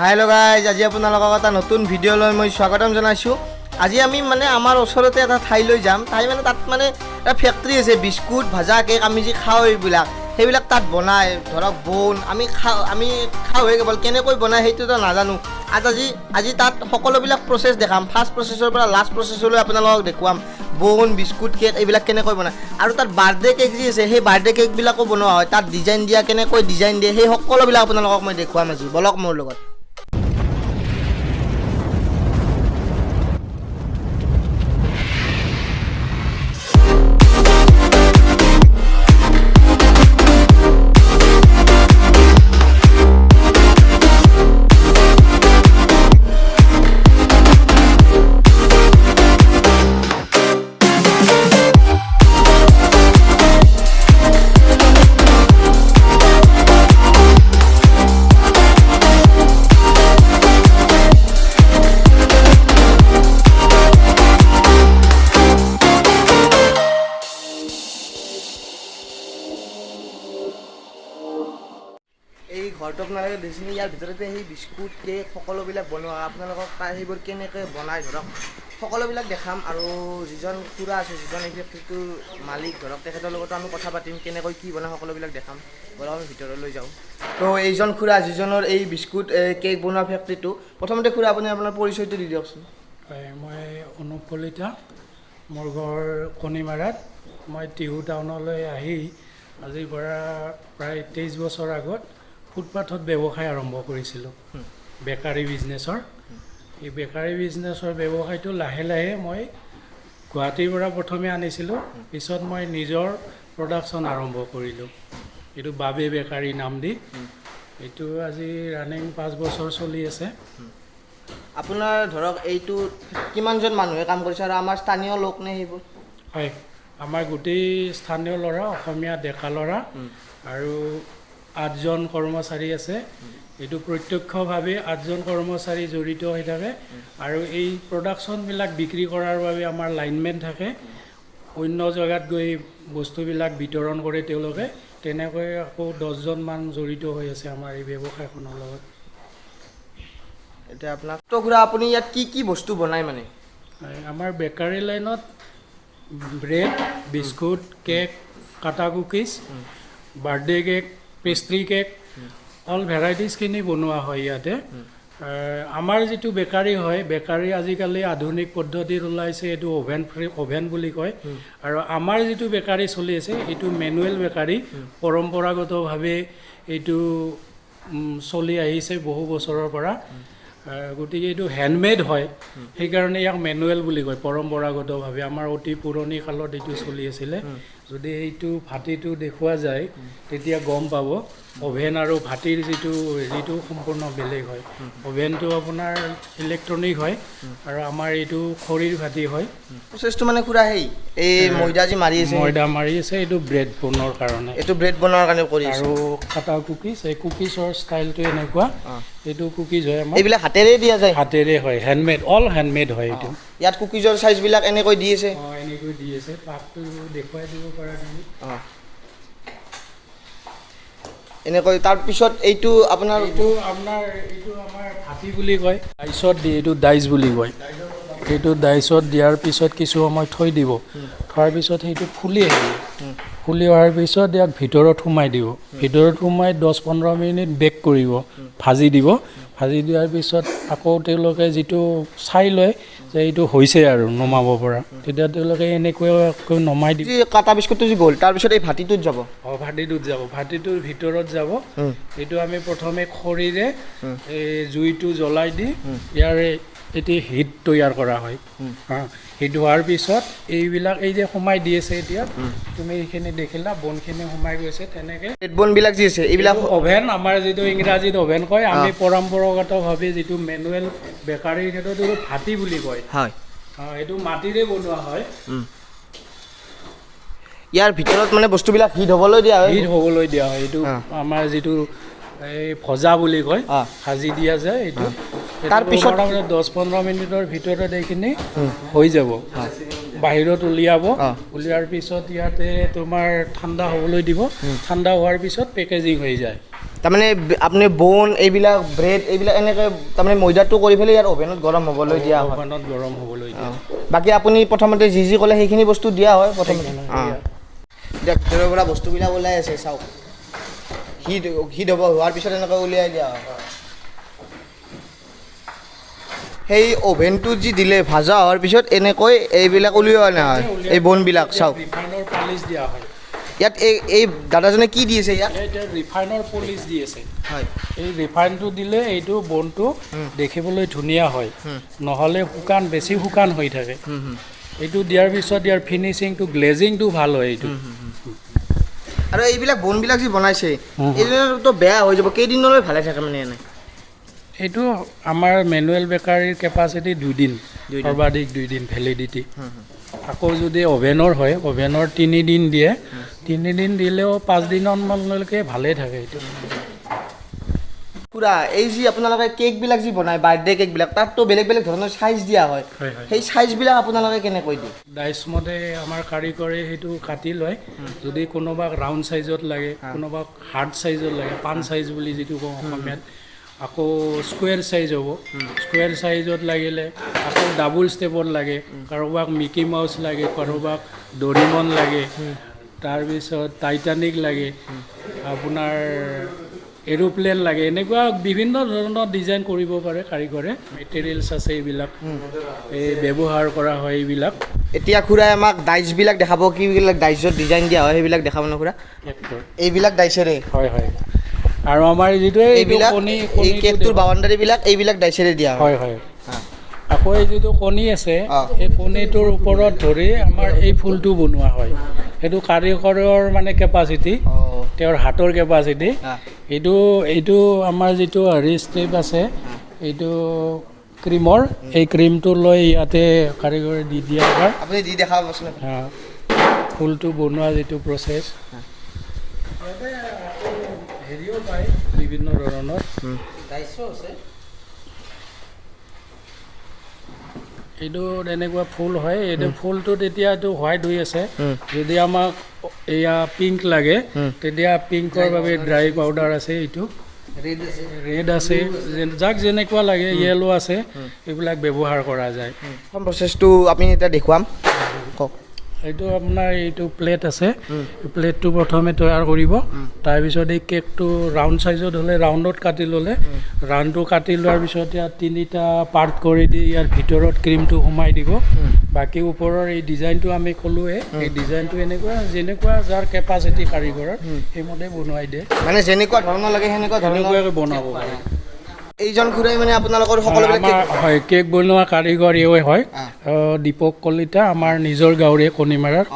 Hello' guys, আজি আপোনালোকক এটা নতুন ভিডিঅ' লৈ মই স্বাগতম জনাইছোঁ। আজি আমি মানে আমাৰ ওচৰতে এটা ঠাইলৈ যাম। ঠাই মানে তাত মানে এটা ফেক্টৰী আছে, বিস্কুট ভাজা কেক আমি যি খাওঁ এইবিলাক সেইবিলাক তাত বনায়। ধৰক বন আমি খাওঁ, আমি খাওঁহে কেৱল, কেনেকৈ বনায় সেইটোতো নাজানো। আজি তাত সকলোবিলাক প্ৰচেছ দেখাম, ফাৰ্ষ্ট প্ৰচেছৰ পৰা লাষ্ট প্ৰচেছলৈ আপোনালোকক দেখুৱাম। বন বিস্কুট কেক এইবিলাক কেনেকৈ বনায়, আৰু তাত বাৰ্থডে কেক যি আছে সেই বাৰ্থডে কেকবিলাকো বনোৱা হয়, তাত ডিজাইন দিয়া কেনেকৈ ডিজাইন দিয়ে সেই সকলোবিলাক আপোনালোকক মই দেখুৱাম আজি। বলক মোৰ লগত। এই ঘৰটো আপোনালোকে দেখিছে, ইয়াৰ ভিতৰতে সেই বিস্কুট কেক সকলোবিলাক বনোৱা হয়। আপোনালোকক তাৰ সেইবোৰ কেনেকৈ বনায় ধৰক সকলোবিলাক দেখাম। আৰু যিজন খুৰা আছে, যিজন এই ফেক্টৰীটোৰ মালিক ধৰক, তেখেতৰ লগতো আমি কথা পাতিম কেনেকৈ কি বনায় সকলোবিলাক দেখাম। বলক আমি ভিতৰলৈ যাওঁ। তো এইজন খুৰা যিজনৰ এই বিস্কুট কেক বনোৱা ফেক্টৰীটো, প্ৰথমতে খুৰা আপুনি আপোনাৰ পৰিচয়টো দি দিয়কচোন। হয়, মই অনুপ কলিতা, মোৰ ঘৰ কণিমাৰাত। মই টিহু টাউনলৈ আহি আজিৰ পৰা প্ৰায় 23 বছৰ আগত ফুটপাথত ব্যৱসায় আৰম্ভ কৰিছিলোঁ, বেকাৰী বিজনেছৰ। এই বেকাৰী বিজনেছৰ ব্যৱসায়টো লাহে লাহে মই গুৱাহাটীৰ পৰা প্ৰথমে আনিছিলোঁ, পিছত মই নিজৰ প্ৰডাকশ্যন আৰম্ভ কৰিলোঁ, এইটো বাবে বেকাৰী নাম দি। এইটো আজি ৰানিং 5 বছৰ চলি আছে। আপোনাৰ ধৰক এইটো কিমানজন মানুহে কাম কৰিছে আৰু আমাৰ স্থানীয় লোক নে সেইবোৰ? হয়, আমাৰ গোটেই স্থানীয় ল'ৰা, অসমীয়া ডেকা ল'ৰা আৰু 8জন কৰ্মচাৰী আছে। এইটো প্ৰত্যক্ষভাৱে 8জন কৰ্মচাৰী জড়িত হৈ থাকে। আৰু এই প্ৰডাকশ্যনবিলাক বিক্ৰী কৰাৰ বাবে আমাৰ লাইনমেন থাকে, অন্য জেগাত গৈ বস্তুবিলাক বিতৰণ কৰে তেওঁলোকে। তেনেকৈ আকৌ 10জনমান জড়িত হৈ আছে আমাৰ এই ব্যৱসায়খনৰ লগত। এতিয়া আপোনাক তো খুৰা, আপুনি ইয়াত কি কি বস্তু বনায় মানে? আমাৰ বেকাৰী লাইনত ব্ৰেড, বিস্কুট, কেক, কাটা cookies, birthday cake, pastry cake, all ভেৰাইটিজখিনি বনোৱা হয় ইয়াতে। আমাৰ যিটো বেকাৰী হয়, বেকাৰী আজিকালি আধুনিক পদ্ধতিত ওলাইছে, এইটো অভেন বুলি কয়। আৰু আমাৰ যিটো বেকাৰী চলি আছে এইটো মেনুৱেল বেকাৰী, পৰম্পৰাগতভাৱে এইটো চলি আহিছে বহু বছৰৰ পৰা। গতিকে এইটো হেণ্ডমেড হয়, সেইকাৰণে ইয়াক মেনুৱেল বুলি কয়। পৰম্পৰাগতভাৱে আমাৰ অতি পুৰণি কালত এইটো চলি আছিলে। যদি এইটো ভাটিটো দেখুওৱা যায় তেতিয়া গম পাব অভেন আৰু ভাটিৰ যিটো হেৰিটো সম্পূৰ্ণ বেলেগ হয়। অভেনটো আপোনাৰ ইলেক্ট্ৰনিক হয় আৰু আমাৰ এইটো খৰিৰ ভাটি হয়। প্ৰচেছটো মানে খুৰা সেই এই ময়দা যি মাৰি আছে, ময়দা মাৰি আছে, এইটো ব্ৰেড বনোৱাৰ কাৰণে, এইটো ব্ৰেড বনোৱাৰ কাৰণে কৰি আছে। আৰু কাটা কুকিজ, এই কুকিজৰ ষ্টাইলটো এনেকুৱা, এইটো কুকিজ হয় আমাৰ। এইবিলাক হাতেৰে দিয়া যায়? হাতেৰে হয়, হেণ্ডমেড, অল হেণ্ডমেড হয় এইটো। ইয়াত কুকিজৰ চাইজবিলাক এনেকৈ দি আছে? অঁ, এনেকৈ দি আছে। পাকটো দেখুৱাই দিব পাৰা তুমি। অঁ, এনেকৈ। তাৰপিছত এইটো আপোনাৰ, এইটো আপোনাৰ, এইটো আমাৰ ভাটি বুলি কয়, ডাইচত দিয়ে, এইটো ডাইচ বুলি কয়। এইটো ডাইচত দিয়াৰ পিছত কিছু সময় থৈ দিব, থোৱাৰ পিছত সেইটো ফুলি আহিব। ফুলি অহাৰ পিছত ইয়াক ভিতৰত সোমাই দিব, ভিতৰত সোমাই 10-15 মিনিট বেক কৰিব, ভাজি দিব। ভাজি দিয়াৰ পিছত আকৌ তেওঁলোকে যিটো চাই লয় যে এইটো হৈছে আৰু নমাব পৰা, তেতিয়া তেওঁলোকে এনেকৈ নমাই দিব। কাটা বিস্কুটটো যি গ'ল, তাৰপিছত এই ভাটিটোত যাব? অঁ, ভাটিটোত যাব, ভাটিটোৰ ভিতৰত যাব। এইটো আমি প্ৰথমে খৰিৰে এই জুইটো জ্বলাই দি ইয়াৰে এটি হিট তৈয়াৰ কৰা হয়। হিট হোৱাৰ পিছত এইবিলাক এই যে সোমাই দি আছে, এতিয়া তুমি এইখিনি দেখিলা বনখিনি সোমাই গৈছে। তেনেকৈ বনবিলাক যি আছে এইবিলাক অভেন, আমাৰ যিটো ইংৰাজীত অভেন কয়, আমি পৰম্পৰাগতভাৱে যিটো মেনুৱেল বেকাৰীৰ ক্ষেত্ৰত এইটো ভাটি বুলি কয়। হয়, এইটো মাটিৰে বনোৱা হয়। ইয়াৰ ভিতৰত মানে বস্তুবিলাক হিট হ'বলৈ দিয়া হয়? হিট হ'বলৈ দিয়া হয়। এইটো আমাৰ যিটো এই ভজা বুলি কয়, ভাজি দিয়া যায় এইটো। তাৰপিছত 10-15 মিনিটৰ ভিতৰত এইখিনি হৈ যাব। বাহিৰত উলিয়াব, উলিয়াৰ পিছত ইয়াতে তোমাৰ ঠাণ্ডা হ'বলৈ দিব, ঠাণ্ডা হোৱাৰ পিছত পেকেজিং হৈ যায়। তাৰমানে আপুনি বন এইবিলাক ব্ৰেড এইবিলাক এনেকৈ তাৰমানে ময়দাটো কৰি পেলাই ইয়াত অ'ভেনত গৰম হ'বলৈ দিয়া হয়। অভেনত গৰম হ'বলৈ দিয়া। বাকী আপুনি প্ৰথমতে যি যি ক'লে সেইখিনি বস্তু দিয়া হয় প্ৰথমতে। এতিয়া ভিতৰৰ পৰা বস্তুবিলাক ওলাই আছে, চাওক। হিট হিট হ'ব, হোৱাৰ পিছত এনেকৈ উলিয়াই দিয়া হয়। সেই অ'ভেনটোত যি দিলে ভাজা হোৱাৰ পিছত এনেকৈ এইবিলাক উলিওৱা নহয়, এই বনবিলাক চাওক। ৰিফাইনৰ পলিচ দিয়া হয়। ইয়াত এই দাদাজনে কি দি আছে ইয়াত? এতিয়া ৰিফাইনৰ পলিচ দি আছে। হয়। এই ৰিফাইনটো দিলে এইটো বনটো দেখিবলৈ ধুনীয়া হয়, নহ'লে শুকান, বেছি শুকান হৈ থাকে। এইটো দিয়াৰ পিছত ইয়াৰ ফিনিচিংটো, গ্লেজিংটো ভাল হয় এইটো। আৰু এইবিলাক বনবিলাক যি বনাইছে, এইবিলাকতো বেয়া হৈ যাব, কেইদিনলৈ ভালে থাকে মানে এনে? এইটো আমাৰ মেনুৱেল বেকাৰীৰ কেপাচিটি 2 দিন। 2 দিন। সৰ্বাধিক 2 দিন ভেলিডিটি। আকৌ যদি অভেনৰ হয়, অভেনৰ 3 দিন দিয়ে। 3 দিন দিলেও 5 দিনমানলৈকে ভালেই থাকে এইটো। খুৰা, এই যি আপোনালোকে কেকবিলাক যি বনায়, বাৰ্থডে কেকবিলাক, তাততো বেলেগ বেলেগ ধৰণৰ চাইজ দিয়া হয়। হয়। সেই চাইজবিলাক আপোনালোকে কেনেকৈ দিয়ে? ডাইচ মতে আমাৰ কাৰিকৰে সেইটো কাটি লয়। যদি কোনোবাক ৰাউণ্ড চাইজত লাগে, কোনোবাক হাৰ্ট চাইজত লাগে, পাণ চাইজ বুলি যিটো কওঁ অসমীয়াত, আকৌ স্কুৱেৰ চাইজ হ'ব, স্কুৱেৰ চাইজত লাগিলে, আকৌ ডাবুল ষ্টেপত লাগে, কাৰোবাক মিকি মাউচ লাগে, কাৰোবাক ডৰিমন লাগে, তাৰপিছত টাইটানিক লাগে, আপোনাৰ এৰোপ্লেন লাগে, এনেকুৱা বিভিন্ন ধৰণৰ ডিজাইন কৰিব পাৰে কাৰিকৰে। মেটেৰিয়েলছ আছে এইবিলাক, এই ব্যৱহাৰ কৰা হয় এইবিলাক। এতিয়া খুৰাই আমাক ডাইচবিলাক দেখাব, কিবিলাক ডাইচত ডিজাইন দিয়া হয় সেইবিলাক দেখাব ন খুৰা? কেকটোৰ? এইবিলাক ডাইচেৰে? হয়, আৰু আমাৰ যিটো এইটো এইবিলাক কণী এই কণীটো কেকটোৰ বাউণ্ডাৰীবিলাক এইবিলাক ডাইচেৰে দিয়া হয়। হয়। আকৌ এই যিটো কণী আছে, এই কণীটোৰ ওপৰত ধৰি আমাৰ এই ফুলটো বনোৱা হয়। সেইটো কাৰিকৰৰ মানে কেপাচিটি, তেওঁৰ হাতৰ কেপাচিটি। এইটো আমাৰ যিটো হেৰি ষ্টেপ আছে, এইটো ক্ৰীমৰ, এই ক্ৰীমটো লৈ ইয়াতে কাৰিকৰে দি দিয়া হয়। আপুনি দি দেখাবচোন। ফুলটো বনোৱা যিটো প্ৰচেছ, ইয়াতে আকৌ হেৰিও পায় বিভিন্ন ধৰণৰ। এইটো তেনেকুৱা ফুল হয়। এইটো ফুলটোত এতিয়া এইটো হোৱাইট হৈ আছে। যদি আমাক এয়া পিংক লাগে, তেতিয়া পিংকৰ বাবে ড্ৰাই পাউডাৰ আছে, এইটো ৰেড আছে, যাক যেনেকুৱা লাগে, য়েলো আছে, এইবিলাক ব্যৱহাৰ কৰা যায়। প্ৰথম প্ৰচেছটো আপুনি এতিয়া দেখুৱাম, কওক। এইটো আপোনাৰ এইটো প্লেট আছে। প্লেটটো প্ৰথমে তৈয়াৰ কৰিব। তাৰপিছত এই কেকটো ৰাউণ্ড চাইজত হ'লে ৰাউণ্ডত কাটি ল'লে, ৰাউণ্ডটো কাটি লোৱাৰ পিছত ইয়াত তিনিটা পাৰ্ট কৰি দি ইয়াৰ ভিতৰত ক্ৰীমটো সোমাই দিব। বাকী ওপৰৰ এই ডিজাইনটো আমি ক'লোৱে, এই ডিজাইনটো এনেকুৱা যেনেকুৱা যাৰ কেপাচিটি কাৰিকৰৰ, সেইমতে বনোৱাই দিয়ে। মানে যেনেকুৱা ধৰণৰ লাগে সেনেকুৱা ধৰণৰ তেনেকুৱাকৈ বনাব পাৰে। এইজন খুৰাই মানে আপোনালোকৰ সকলোবিলাক আমাৰ কেক হয়, কেক বনোৱা কাৰিকৰ এওঁৱে হয়। দীপক কলিতা, আমাৰ নিজৰ গাঁৱৰে কণীমাৰাৰ।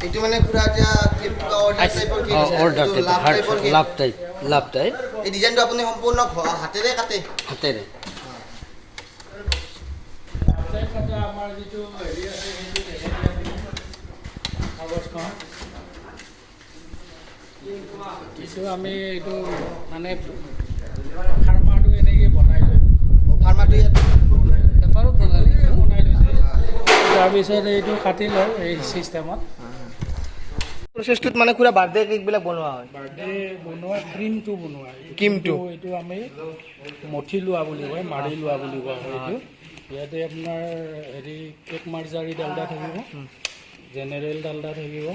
এইটো মানে খুৰা এতিয়া কিবা অৰ্ডাৰ টাইপৰ কেক আছে? অৰ্ডাৰ। এইটো টাইপ। লাভ হাৰ্ট টাইপৰ কেক। লাভ টাইপ, লাভ টাইপ। এই ডিজাইনটো আপুনি সম্পূৰ্ণ হাতেৰে কাটে? হাতেৰে। আমাৰ যিটো হেৰি আছে, সেইটো দেখাই দিয়া তুমি কাগজখন। এইটো আমি এইটো মানে ফাৰ্মাটো এনেকৈ বনাই লয়। ফাৰ্মাটো ইয়াত পেপাৰত বনাই লৈছোঁ। বনাই লৈছে, তাৰপিছত এইটো কাটি লয় এই চিষ্টেমত। প্ৰচেছটোত মানে খুৰা বাৰ্থডে কেকবিলাক বনোৱা হয়? বাৰ্থডে বনোৱা ক্ৰীমটো বনোৱা এইটো। ক্ৰীমটো। এইটো আমি মঠি লোৱা বুলি কয়, মাৰি লোৱা বুলি কোৱা হয় এইটো। ইয়াতে আপোনাৰ হেৰি কেক মাৰ্জাৰী ডালদা থাকিব, জেনেৰেল ডালদা থাকিব,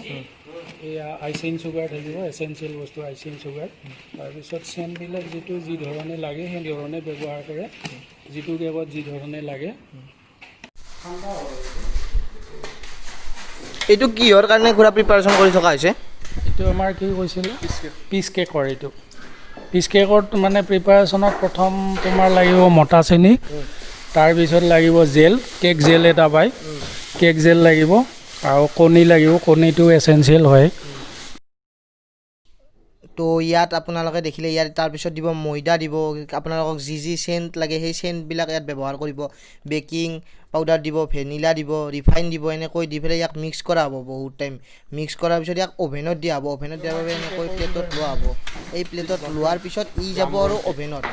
এয়া আইচিং চুগাৰ থাকিব, এচেঞ্চিয়েল বস্তু আইচিং চুগাৰ। তাৰপিছত চেনবিলাক যিটো যি ধৰণে লাগে সেই ধৰণে ব্যৱহাৰ কৰে, যিটো কেকত যি ধৰণে লাগে। ঠাণ্ডা হ'ব এইটো। এইটো কিহৰ কাৰণে খুৰা প্ৰিপাৰেশ্যন কৰি থকা হৈছে? এইটো আমাৰ কি কৈছিলে, পিচ কেকৰ। এইটো পিচ কেকত মানে প্ৰিপাৰেশ্যনত প্ৰথম তোমাৰ লাগিব মতা চেনি, তাৰপিছত লাগিব জেল, কেক জেল এটা পায়, কেক জেল লাগিব আৰু কণী লাগিব। কণীটো এচেঞ্চিয়েল হয়। তো ইয়াত আপোনালোকে দেখিলে, ইয়াত তাৰপিছত দিব ময়দা দিব, আপোনালোকক যি যি চেণ্ট লাগে সেই চেণ্টবিলাক ইয়াত ব্যৱহাৰ কৰিব, বেকিং পাউডাৰ দিব, ভেনিলা দিব, ৰিফাইন দিব। এনেকৈ দি পেলাই ইয়াক মিক্স কৰা হ'ব। বহুত টাইম মিক্স কৰাৰ পিছত ইয়াক অ'ভেনত দিয়া হ'ব। অ'ভেনত দিয়াৰ বাবে এনেকৈ প্লেটত লোৱা হ'ব। এই প্লেটত লোৱাৰ পিছত ই যাব আৰু অ'ভেনত।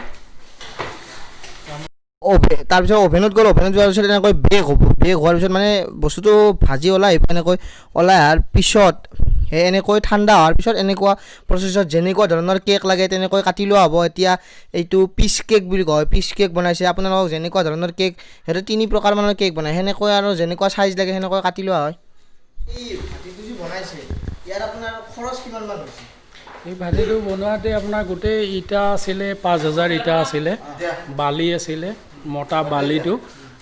তাৰপিছত অ'ভেনত গ'ল। অ'ভেনত যোৱাৰ পিছত এনেকৈ বেক হ'ব। বেক হোৱাৰ পিছত মানে বস্তুটো ভাজি ওলাই আহিব। এনেকৈ ওলাই অহাৰ পিছত সেই এনেকৈ ঠাণ্ডা হোৱাৰ পিছত এনেকুৱা প্ৰচেছত যেনেকুৱা ধৰণৰ কেক লাগে তেনেকৈ কাটি লোৱা হ'ব। এতিয়া এইটো পিচ কেক বুলি কয়, পিচ কেক বনাইছে। আপোনালোকক যেনেকুৱা ধৰণৰ কেক, সিহঁতে 3 প্ৰকাৰমানৰ কেক বনায়, সেনেকৈ আৰু যেনেকুৱা চাইজ লাগে সেনেকৈ কাটি লোৱা হয়। এই ভাটিটো যি বনাইছে, ইয়াৰ আপোনাৰ খৰচ কিমানমান হৈছে? এই ভাটিটো বনোৱাতে আপোনাৰ গোটেই ইটা আছিলে 5000 ইটা আছিলে, বালি আছিলে, মতা বালিটো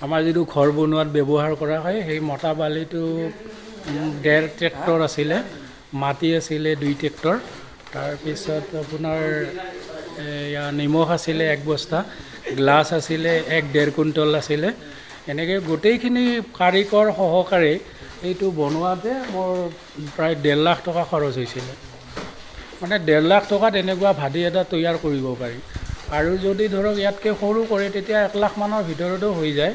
আমাৰ যিটো ঘৰ বনোৱাত ব্যৱহাৰ কৰা হয় সেই মতা বালিটো 1.5 ট্ৰেক্টৰ আছিলে, মাটি আছিলে 2 ট্ৰেক্টৰ, তাৰপিছত আপোনাৰ এয়া নিমখ আছিলে 1 বস্তা, গ্লাছ আছিলে 1-1.5 কুইণ্টল আছিলে। এনেকৈ গোটেইখিনি কাৰিকৰ সহকাৰে এইটো বনোৱাতে মোৰ প্ৰায় 1.5 লাখ টকা খৰচ হৈছিলে। মানে 1.5 লাখ টকাত এনেকুৱা ভাটি এটা তৈয়াৰ কৰিব পাৰি। আৰু যদি ধৰক ইয়াতকৈ সৰু কৰে তেতিয়া 1 লাখ মানৰ ভিতৰতো হৈ যায়।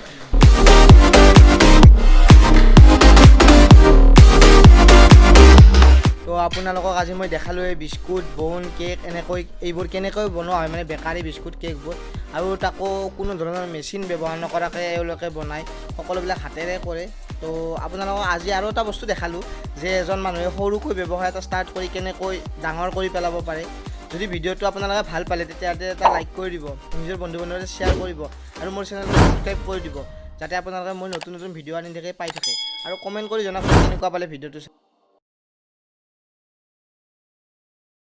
তো আপোনালোকক আজি মই দেখালোঁ এই বিস্কুট, বন, কেক এনেকৈ এইবোৰ কেনেকৈ বনোৱা হয়, মানে বেকাৰী বিস্কুট কেকবোৰ, আৰু তাকো কোনো ধৰণৰ মেচিন ব্যৱহাৰ নকৰাকৈ এওঁলোকে বনায়, সকলোবিলাক হাতেৰে কৰে। তো আপোনালোকক আজি আৰু এটা বস্তু দেখালোঁ যে এজন মানুহে সৰুকৈ ব্যৱসায় এটা ষ্টাৰ্ট কৰি কেনেকৈ ডাঙৰ কৰি পেলাব পাৰে। যদি ভিডিঅ'টো আপোনালোকে ভাল পালে তেতিয়াহ'লে এটা লাইক কৰি দিব, নিজৰ বন্ধু বান্ধৱীৰ লগত শ্বেয়াৰ কৰিব আৰু মোৰ চেনেলটো ছাবস্ক্ৰাইব কৰি দিব, যাতে আপোনালোকে মই নতুন নতুন ভিডিঅ' আনি থাকে পাই থাকে। আৰু কমেণ্ট কৰি জনাবচোন কেনেকুৱা পালে ভিডিঅ'টো।